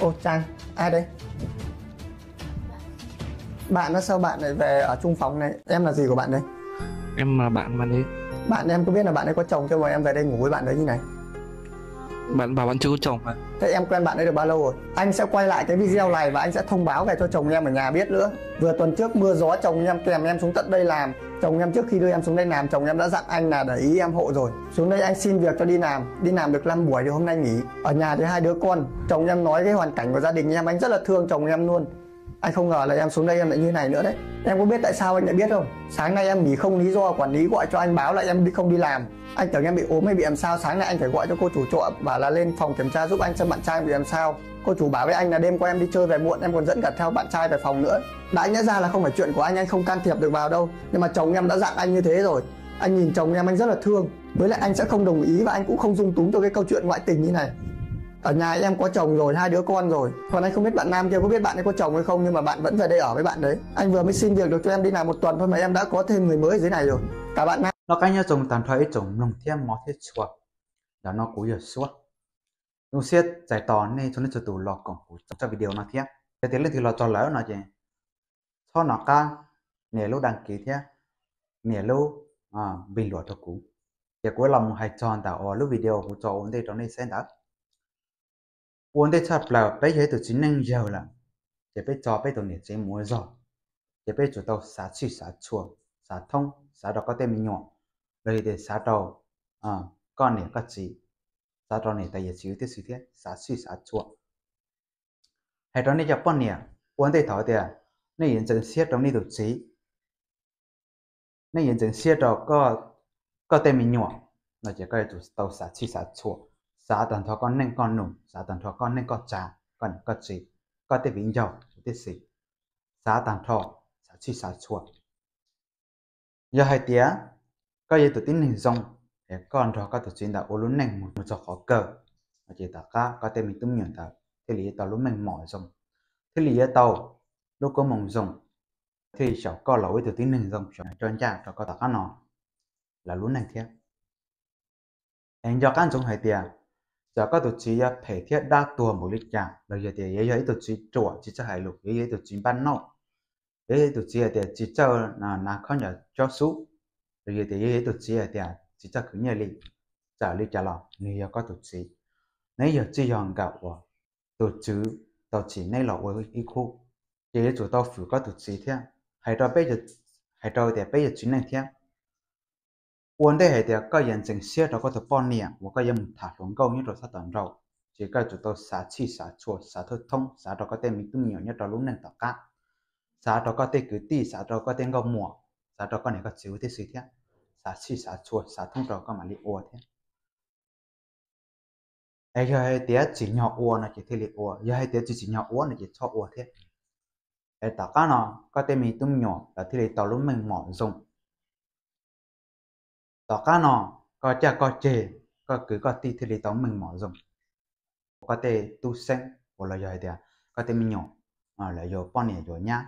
Ồ Trang, ai đấy? Bạn á, sao bạn lại về ở chung phòng này? Em là gì của bạn đấy? Em là bạn bạn ấy. Bạn, em có biết là bạn ấy có chồng chưa mà em về đây ngủ với bạn đấy như này? Bạn bảo bạn chưa có chồng mà. Thế em quen bạn ấy được bao lâu rồi? Anh sẽ quay lại cái video này và anh sẽ thông báo về cho chồng em ở nhà biết nữa. Vừa tuần trước mưa gió chồng em kèm em xuống tận đây làm. Chồng em trước khi đưa em xuống đây làm, chồng em đã dặn anh là để ý em hộ rồi. Xuống đây anh xin việc cho đi làm, đi làm được năm buổi thì hôm nay nghỉ. Ở nhà thì hai đứa con, chồng em nói cái hoàn cảnh của gia đình em, anh rất là thương chồng em luôn. Anh không ngờ là em xuống đây em lại như này nữa đấy. Em có biết tại sao anh lại biết không? Sáng nay em nghỉ không lý do, quản lý gọi cho anh báo là em đi không đi làm. Anh tưởng em bị ốm hay bị làm sao, sáng nay anh phải gọi cho cô chủ trọ bảo là lên phòng kiểm tra giúp anh xem bạn trai bị làm sao. Cô chủ bảo với anh là đêm qua em đi chơi về muộn, em còn dẫn cả theo bạn trai về phòng nữa. Đáng nhẽ ra là không phải chuyện của anh, anh không can thiệp được vào đâu. Nhưng mà chồng em đã dặn anh như thế rồi. Anh nhìn chồng em, anh rất là thương. Với lại anh sẽ không đồng ý và anh cũng không dung túng cho cái câu chuyện ngoại tình như này. Ở nhà em có chồng rồi, hai đứa con rồi. Còn anh không biết bạn nam kia có biết bạn ấy có chồng hay không, nhưng mà bạn vẫn về đây ở với bạn đấy. Anh vừa mới xin việc được cho em đi làm một tuần thôi mà em đã có thêm người mới dưới này rồi. Cả bạn nam. Noj qab nyob zoo tag nrho ib tsoom mloog thiab mob thiab tshua. Ntawm no kuv yog Suab. Zoo siab txais tos nej txhua leej txhua tus los koom kuv txoj video no thiab. Yog tias leej twg los txog lawm no ces txhob noj qab nias lub đăng ký thiab nias lub bình luận rau kuv. Ces kuv los mus hais txog ntawm uas lub video kuv tso ua ntej rau nej saib ntawd. Ua ntej tshaj plaws peb yog ib tug txiv neej yawg lawm, ces peb tso peb tus niam tsev mus ua zog, ces peb yuav tsum tau xav txhij xav txhua, xav thoob, xav rau koj tej me nyuam, los yog tias xav rau koj niam koj txiv, xav rau niam tais yawm txiv huv tib si thiab xav txhij xav txhua. Hais rau nej cov poj niam, ua ntej thaum tias nej yuav ntxeev siab rau nej tus txiv, nej yuav ntxeev siab rau koj tej me nyuam no ces koj yuav tsum tau xav txhij xav txhua, xav tag nrho koj neej koj nus, xav tag nrho koj neej koj tsav, koj niam koj txiv, koj tej viv ncaus huv tib si, xav tag nrho, xav txhij xav txhua. Yog hais tias koj yog tus tib neeg zoo, es koj nrog koj tus txiv ntawd ua lub neej mus txog qhov kawg, no ces tom qab koj tej me tub me nyuam ntawd thiaj li yuav tau lub meej mom zoo, thiaj li yuav tau lub koob hmoov zoo, thiaj li xyaum koj los ua ib tug tib neeg zoo, xyaum coj ncaj rau koj tom qab no lawv lub neej thiab. Es nco qab ntsoov hais tias, txawm koj tus txiv yuav phem thiab dab tuag npaum li cas, los yog tias yuav yog ib tug txiv ruam tsis txawj hais lus, yuav yog ib tug txiv npaj nauj, yuav yog ib tug txiv hais tias tsis txawj hnav khaub ncaws cob xub, los yog tias yuav yog ib tug txiv hais tias tsis txawj khwv nyiaj li, txawm li cas los nws yog koj tus txiv. Neb yog txij yog nkawm uas tus tswv tau tsim neb los ua ib khub, ces yuav tsum tau fwm koj tus txiv thiab. Hais rau peb, hais rau tias peb yog txiv neej thiab, ua ntej hais tias koj yuav ntxeev siab rau koj tus poj niam uas koj yuav mus tham hluas nkauj nyob rau sab tom nraud, ces koj yuav tsum tau xav txhij xav txhua, xav thoob thoob, xav rau koj tej me tub me nyuam nyob rau lub neej tom qab, xav rau koj tej kwv tij, xav rau koj tej nkauj muam, xav rau koj niam koj txiv huv tib si thiab. Xav txhij xav txhua, xav thoob rau koj mam li ua thiab. Es yog hais tias tsim nyog ua no ces thiaj li ua, yog hais tias tsis tsim nyog ua no ces txhob ua thiab. Es tom qab no koj tej me tub me nyuam lawv thiaj li tau lub meej mom zoo. Tom qab no koj caj koj ceg, koj kwv koj tij thiaj li tau meej mom zoo. Koj tej tub xeeb uas los yog hais tias koj tej me nyuam, lawv yuav poj niam yuav nyab,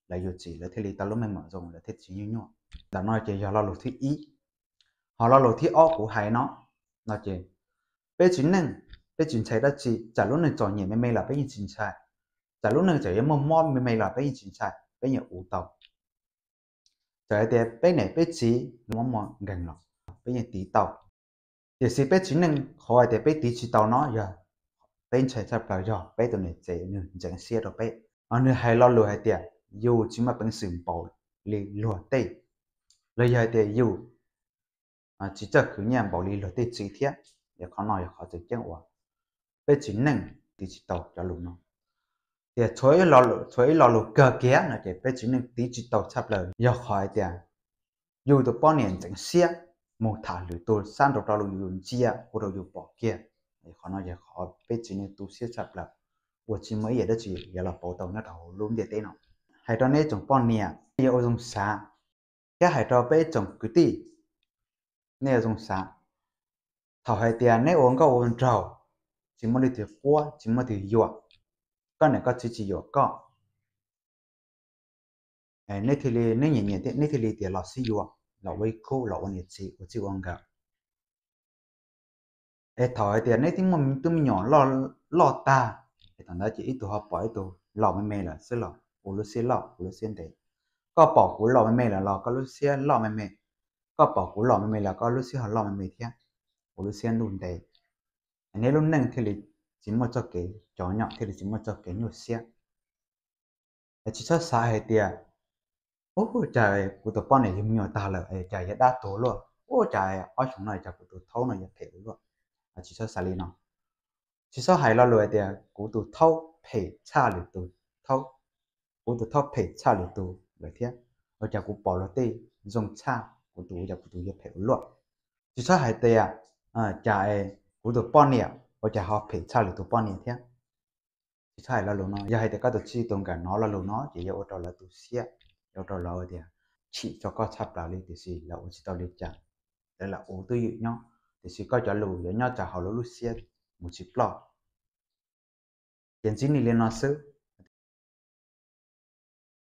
lawv yuav txiv, lawv thiaj li tau lub meej mom zoo, lawv thiaj tsis nyuaj nyuaj. Ntawm no ces yog lo lus thib ib. Ho lo lus thib ob kuv hais no, no ces peb txiv neej, peb tsis ntshai dab tsi, txawm lub neej txom nyem me me los peb yeej tsis ntshai, txawm lub neej txawm yuav muaj mob me me los peb yeej tsis ntshai, peb yeej ua tau. Txawm hais tias peb niam peb txiv muaj muaj nkeeg los peb yeej tiv tau. Tiam sis peb txiv neej qhov hais tias peb tiv tsis tau no yog peb ntshai tshaj plaws yog peb tus niam tsev nws ntxeev siab rau peb, nws hais lo lus hais tias yus tsis muaj peev xwm npaum li luag tej, los yog hais tias yus tsis txawj khwv nyiaj npaum li luag tej txiv thiab. Es qhov no yog qhov tseem ceeb uas peb txiv neej tiv tsis tau cov lus no. Tias tshuav ib lo lus kawg kiag no ces peb txiv neej tiv tsis tau tshaj plaws yog qhov hais tias yus tus poj niam ntxeev siab mus tham lwm tus sab nraud rau yus ntsia ua rau yus pom kiag. Qhov no yog qhov peb txiv neej tu siab tshaj plaws, uas tsis muaj ib yam dab tsi yuav los pauv tau nyob rau hauv lub ntiaj teb no. Hais rau nej tsoom poj niam, nej yuav ua zoo xav, thiab hais rau peb tsoom kwv tij, nej yuav zoo xav. Thaum hais tias neb ua nkauj ua nraug, tsis muaj leej twg quab tsis muaj leej twg yuam, koj niam koj txiv tsis yuam koj, neb thiaj li, neb nyiam nyiam thiab neb thiaj li tias los sib yuav, los ua ib khub, los ua niam txiv ua txij ua nkawm. Es thaum hais tias neb twb muaj tub me nyuam loj tag, Es thaum ntawd ces ib tug ho pom ib tug loj me me lawm xwb los ua lub siab loj ua lub siab ntev. Koj pom kuv loj me me lawm los koj lub siab loj me me, koj pom kuv loj me me los koj lub siab ho loj me me thiab, ua lub siab ntuj ntev. Neb lub neej thiaj li tsis muaj txoj kev cov nyom, thiaj li tsis muaj txoj kev nyuaj siab. Tsis txhob xav hais tias, ub, cas kuv tus poj niam yug me nyuam tag lawm es cas yuav dab tuag luaj, ub, cas ob xyoo no cas kuv tus thaub no yuav phem ua luaj. Tsis txhob xav li no. Tsis txhob hais lo lus hais tias kuv tus thaub phem tshaj lwm tus thaub, kuv tus thaub phem tshaj lwm tus lawm thiab, ua cas kuv pom luag tej zoo tshaj kuv tus, ua cas kuv tus yuav phem ua luaj. Tsis txhob hais tias, cas kuv tus poj niam ua cas ho phem tshaj lwm tus poj niam thiab. Tsis txhob hais lo lus no. Yog hais tias koj tus txij tus nkawm hnov lo lus no ces yuav ua rau lawv tu siab, yuav ua rau lawv tias chim rau koj tshaj plaws li, tiam sis lawv ua tsis tau li cas. Lawv lam ua twj ywm nyob, tiam sis koj cov lus yuav nyob rau hauv lawv lub siab mus tsis ploj. Ces ntsib nej li no xwb.